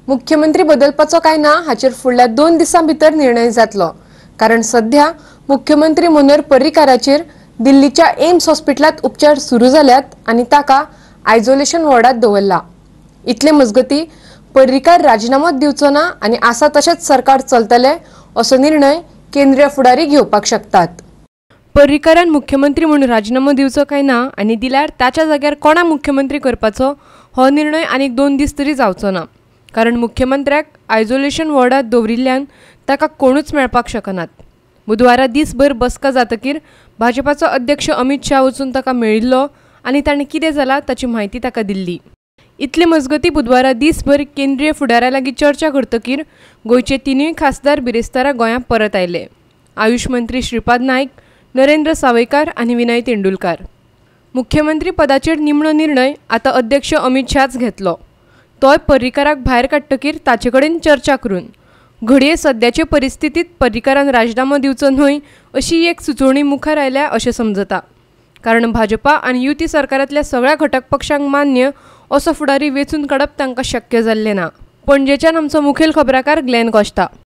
मुख्यमंत्री बदलपाचो काय ना हाचेर फुडल्या 2 दिसां भितर निर्णय जातलो, कारण सध्या मुख्यमंत्री मनोहर पर्रीकाराचेर दिल्लीच्या एम्स हॉस्पिटलांत उपचार सुरू जाल्यात आनी ताका आयसोलेशन वॉर्डात दवरला। इतले मजगती पर्रीकार राजीनामो दिवचो ना आनी आसा तशेंच सरकार चलतले असो निर्णय केंद्रीय फुडारी घेवपाक शकतात। पर्रीकारान मुख्यमंत्री म्हणून राजीनामो दिवचो काय ना आनी दिल्यार ताच्या जाग्यार कोणा मुख्यमंत्री करपाचो हो निर्णय आनीक 2 दीस तरी जावचो ना, कारण मुख्यमंत्र्याक आयसोलेशन वॉर्डात दवरिल्ल्यान ताका कोणूच मेळपाक शकनात। बुधवारा दीसभर बसका जातकीर भाजपाचो अध्यक्ष अमित शाह वचून ताका मेळिल्लो आनी ताणें कितें जालां ताची म्हायती ताका दिल्ली। इतले मजगती बुधवारा दीसभर केंद्रीय फुडाऱ्या लागीं चर्चा करतकीर गोंयचे 3 खासदार बिरेस्तारा गोंयांत परत आयले। आयुष मंत्री श्रीपाद नायक, नरेंद्र सावयकार आनी विनय तेंडुलकार। मुख्यमंत्री पदाचेर निमणो निर्णय आतां अध्यक्ष अमित शाहच घेतलो, तोय पर्रीकाराक भायर काडटकीर ताचे कडेन चर्चा करून। घडये सद्याचे परिस्थितीत पर्रीकारान राजीनामो दिवचो न्हय अशी एक सुचोवणी मुखार आयल्या अशें समजता, कारण भाजपा आनी युती सरकारांतल्या सगळ्या घटक पक्षांक मान्य असो फुडारी वेंचून काडप तांकां शक्य जाल्लें ना। पणजेच्यान आमचो मुखेल खबराकार ग्लॅन कोश्ता।